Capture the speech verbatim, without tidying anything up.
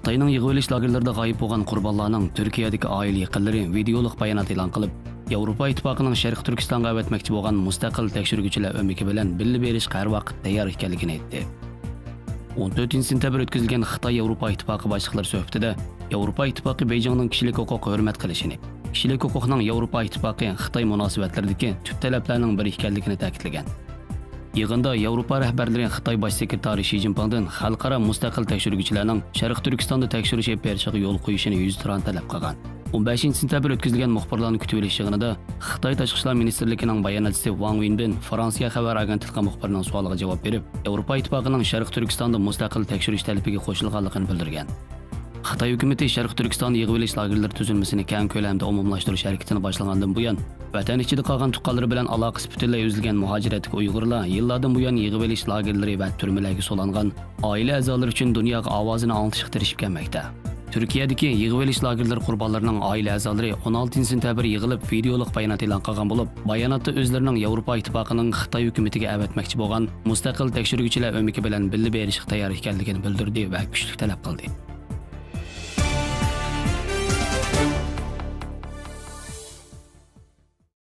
خىتاينىڭ يىغىۋېلىش لاگېرلىرىدا غايىب بولغان قۇربانلارنىڭ تۈركىيەدىكى ئائىلە يېقىنلىرى ۋىدېئولۇق بايانات ئېلان قىلىپ، ياۋروپا ئىتتىپاقىنىڭ شەرقىي تۈركىستانغا ئەۋەتمەكچى بولغان مۇستەقىل تەكشۈرگۈچىلەر ئۆمىكى بىلەن بىللە بېرىشقا ھەر ۋاقىت تەييار ئىكەنلىكىنى ئېيتتى. ئون تۆتىنچى سېنتەبىر ئۆتكۈزۈلگەن خىتاي ياۋروپا ئىتتىپاقى باشلىقلىرى سۆھبىتىدە ياۋروپا ئىتتىپاقى بېيجىڭنىڭ كىشىلىك ھوقۇققا ھۆرمەت قىلىشىنى، كىشىلىك ھوقۇقنىڭ ياۋروپا ئىتتىپاقى خىتاي مۇناسىۋەتلىرىدىكى تۈپ تەلەپلەرنىڭ بىرى ئىكەنلىكىنى تەكىتلىگەن. يىغىندا ياۋروپا رەھبەرلىرى خىتاي باش سېكرېتارى شى جىنپىڭدىن خەلقئارا مۇستەقىل تەكشۈرگۈچىلەرنىڭ شەرقىي تۈركىستاندا تەكشۈرۈش ئېلىپ بېرىشىغا يول قويۇشىنى يۈزتۇرا تەلەپ قىلغان. ئون بەشىنچى سېنتەبىر ئۆتكۈزۈلگەن مۇخبىرلارنى كۈتۈۋېلىش يىغىنىدا خىتاي تاشقى ئىشلار مىنىستىرلىكىنىڭ باياناتچىسى ۋاڭ ۋېنبىن فرانسىيە خەۋەر ئاگېنتلىقى مۇخبىرىنىڭ سوئالىغا جاۋاب بېرىپ، ياۋروپا ئىتتىپاقىنىڭ شەرقىي تۈركىستاندا مۇستەقىل تەكشۈرۈش تەلىپىگە قوشۇلغانلىقىنى بىلدۈرگەن. خىتاي ھۆكۈمىتى شەرقىي تۈركىستاندا يىغىۋېلىش لاگېرلىرى تۈزۈلمىسىنى كەڭ كۆلەمدە ئومۇملاشتۇرۇش ھەرىكىتىنى باشلىغاندىن بۇيان، ۋەتەن ئىچىدە قالغان تۇغقانلىرى بىلەن ئالاقىسى پۈتۈنلەي ئۈزۈلگەن مۇھاجىرەتتىكى ئۇيغۇرلار يىللاردىن بۇيان يىغىۋېلىش لاگېرلىرى ۋە تۈرمىلەرگە سولانغان ئائىلە ئەزالىرى ئۈچۈن دۇنياغا ئاۋازىنى ئاڭلىتىشقا تىرىشىپ كەلمەكتە. تۈركىيەدىكى يىغىۋېلىش لاگېرلىرى قۇربانلىرىنىڭ ئائىلە ئەزالىرى ئون ئالتىنچى سېنتەبىر يىغىلىپ، ۋىدېئولۇق بايانات ئېلان قىلغان بولۇپ، باياناتتا ئۆزلىرىنىڭ ياۋروپا ئىتتىپاقىنىڭ خىتاي ھۆكۈمىتىگە ئەۋەتمەكچى بولغان مۇستەقىل تەكشۈرگۈچىلەر ئۆمىكى بىلەن بىللە بېرىشقا تەييار ئىكەنلىكىنى بىلدۈردى ۋە كۈچلۈك تەلەپ قىلدى.